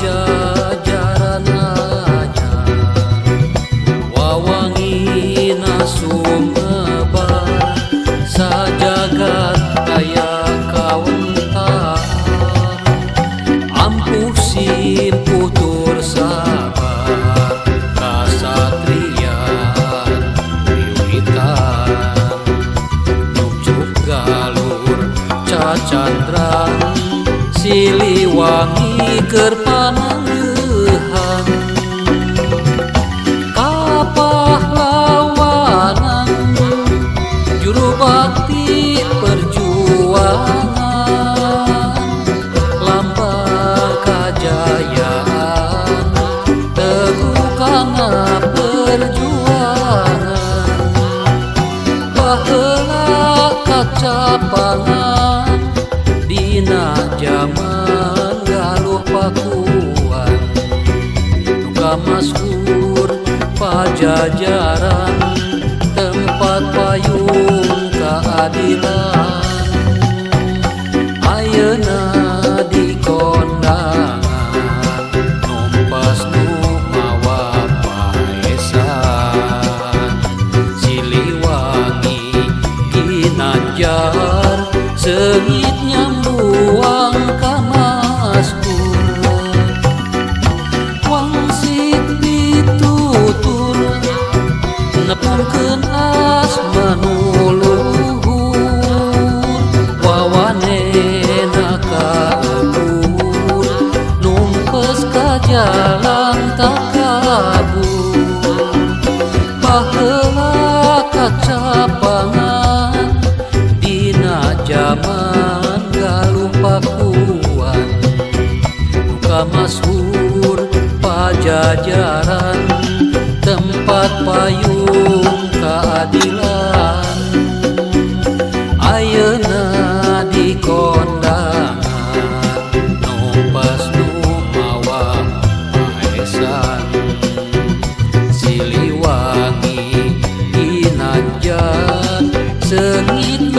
Pajajaran anyar wawangina sumebar sajagat aya kawentar ampuh simpuh tur sabar kasatrian wiwitan nyucuk galur cacandran Siliwangi keur pananggehan kapahlawanan juru bakti perjuangan lambang kajayaan teguh kana perjuangan baheula kacapangan dina jaman Galuh Pakuan duka masyhur Pajajaran tempat payung keadilan ayeuna dikondangan numpas nu mawa paesan Siliwangi ginanjar seungit nyambuang ka maskur wangsit pitutur nepungkeun asma nu luhur wawanena kaebur numpes ka jalan takabur baheula kacapangan dina jaman Galuh Pakuan duka masyhur Pajajaran tempat payung keadilan ayeuna dikondangan numpas nu mawa paesan Siliwangi ginanjar seungit.